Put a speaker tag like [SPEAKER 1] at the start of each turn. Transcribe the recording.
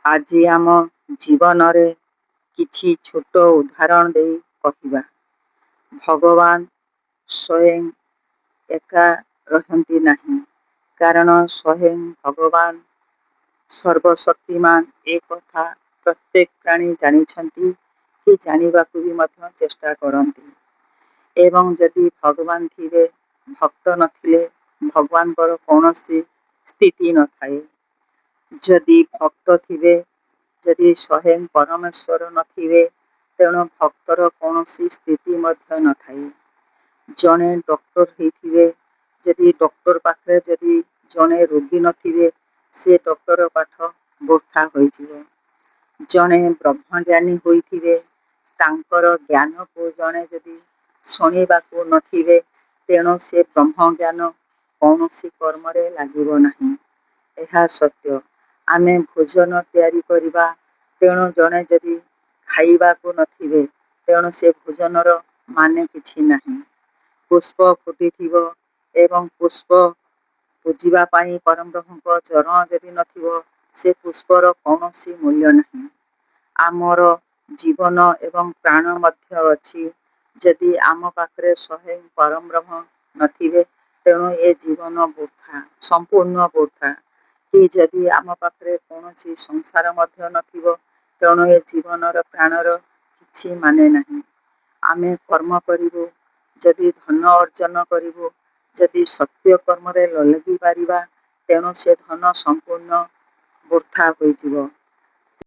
[SPEAKER 1] ଆଜି ଆମ ଜୀବନରେ କିଛି ଛୋଟ ଉଦାହରଣ ଦେଇ କହିବା। ଭଗବାନ ସ୍ୱୟଂ ଏକା ରହନ୍ତି ନାହିଁ, କାରଣ ସ୍ୱୟଂ ଭଗବାନ ସର୍ବଶକ୍ତିମାନ, ଏ କଥା ପ୍ରତ୍ୟେକ ପ୍ରାଣୀ ଜାଣିଛନ୍ତି କି ଜାଣିବାକୁ ବି ମଧ୍ୟ ଚେଷ୍ଟା କରନ୍ତି। ଏବଂ ଯଦି ଭଗବାନ ଥିବେ, ଭକ୍ତ ନଥିଲେ ଭଗବାନଙ୍କର କୌଣସି ସ୍ଥିତି ନଥାଏ। ଯଦି ଭକ୍ତ ଥିବେ, ଯଦି ସ୍ୱୟଂ ପରମେଶ୍ୱର ନଥିବେ, ତେଣୁ ଭକ୍ତର କୌଣସି ସ୍ଥିତି ମଧ୍ୟ ନଥାଏ। ଜଣେ ଡକ୍ଟର ହେଇଥିବେ, ଯଦି ଡକ୍ଟର ପାଖରେ ଯଦି ଜଣେ ରୋଗୀ ନଥିବେ, ସେ ଡକ୍ଟର ପାଠ ବୃଥା ହୋଇଯିବ। ଜଣେ ବ୍ରହ୍ମଜ୍ଞାନୀ ହୋଇଥିବେ, ତାଙ୍କର ଜ୍ଞାନକୁ ଜଣେ ଯଦି ଶୁଣିବାକୁ ନଥିବେ, ତେଣୁ ସେ ବ୍ରହ୍ମଜ୍ଞାନ କୌଣସି କର୍ମରେ ଲାଗିବ ନାହିଁ। ଏହା ସତ୍ୟ। ଆମେ ଭୋଜନ ତିଆରି କରିବା, ତେଣୁ ଜଣେ ଯଦି ଖାଇବାକୁ ନଥିବେ, ତେଣୁ ସେ ଭୋଜନର ମାନେ କିଛି ନାହିଁ। ପୁଷ୍ପ ଫୁଟିଥିବ ଏବଂ ପୁଷ୍ପ ପୂଜିବା ପାଇଁ ପରମବ୍ରହ୍ମଙ୍କ ଚରଣ ଯଦି ନଥିବ, ସେ ପୁଷ୍ପର କୌଣସି ମୂଲ୍ୟ ନାହିଁ। ଆମର ଜୀବନ ଏବଂ ପ୍ରାଣ ମଧ୍ୟ ଅଛି, ଯଦି ଆମ ପାଖରେ ସ୍ୱୟଂ ପରମବ୍ରହ୍ମ ନଥିବେ, ତେଣୁ ଏ ଜୀବନ ବୃଥା, ସମ୍ପୂର୍ଣ୍ଣ ବୃଥା। କି ଯଦି ଆମ ପାଖରେ କୌଣସି ସଂସାର ମଧ୍ୟ ନଥିବ, ତେଣୁ ଏ ଜୀବନର ପ୍ରାଣର କିଛି ମାନେ ନାହିଁ। ଆମେ କର୍ମ କରିବୁ, ଯଦି ଧନ ଅର୍ଜନ କରିବୁ, ଯଦି ସତ୍ୟ କର୍ମରେ ନ ଲାଗିପାରିବା, ତେଣୁ ସେ ଧନ ସମ୍ପୂର୍ଣ୍ଣ ବୃଥା ହୋଇଯିବ।